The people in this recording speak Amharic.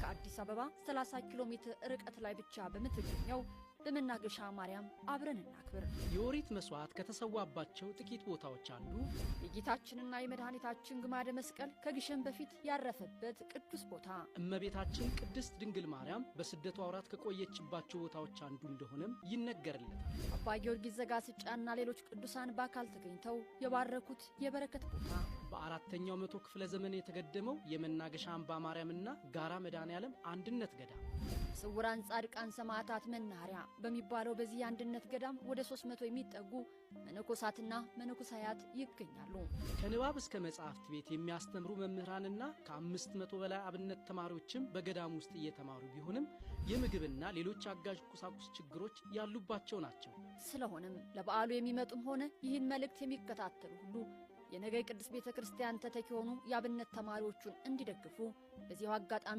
ከአዲስ አበባ 30 ኪሎ ሜትር ርቀት ላይ ብቻ በምትገኘው በመናገሻ ማርያም አብረን እናክብር። የኦሪት መስዋዕት ከተሰዋባቸው ጥቂት ቦታዎች አንዱ፣ የጌታችንና የመድኃኒታችን ግማደ መስቀል ከግሸን በፊት ያረፈበት ቅዱስ ቦታ፣ እመቤታችን ቅድስት ድንግል ማርያም በስደቷ ወራት ከቆየችባቸው ቦታዎች አንዱ እንደሆነም ይነገርለታል። አባ ጊዮርጊስ ዘጋስጫና ሌሎች ቅዱሳን በአካል ተገኝተው የባረኩት የበረከት ቦታ፣ በአራተኛው መቶ ክፍለ ዘመን የተገደመው የመናገሻ አምባ ማርያምና ጋራ መድኃኔ ዓለም አንድነት ገዳም፣ ስውራን ጻድቃን ሰማዕታት መናኸሪያ በሚባለው በዚህ የአንድነት ገዳም ወደ 300 የሚጠጉ መነኮሳትና መነኮሳያት ይገኛሉ። ከንባብ እስከ መጽሐፍት ቤት የሚያስተምሩ መምህራንና ከ500 በላይ አብነት ተማሪዎችም በገዳሙ ውስጥ እየተማሩ ቢሆንም የምግብና ሌሎች አጋዥ ቁሳቁስ ችግሮች ያሉባቸው ናቸው። ስለሆነም ለበዓሉ የሚመጡም ሆነ ይህን መልእክት የሚከታተሉ ሁሉ የነገ የቅድስት ቤተ ክርስቲያን ተተኪ የሆኑ የአብነት ተማሪዎቹን እንዲደግፉ በዚሁ አጋጣሚ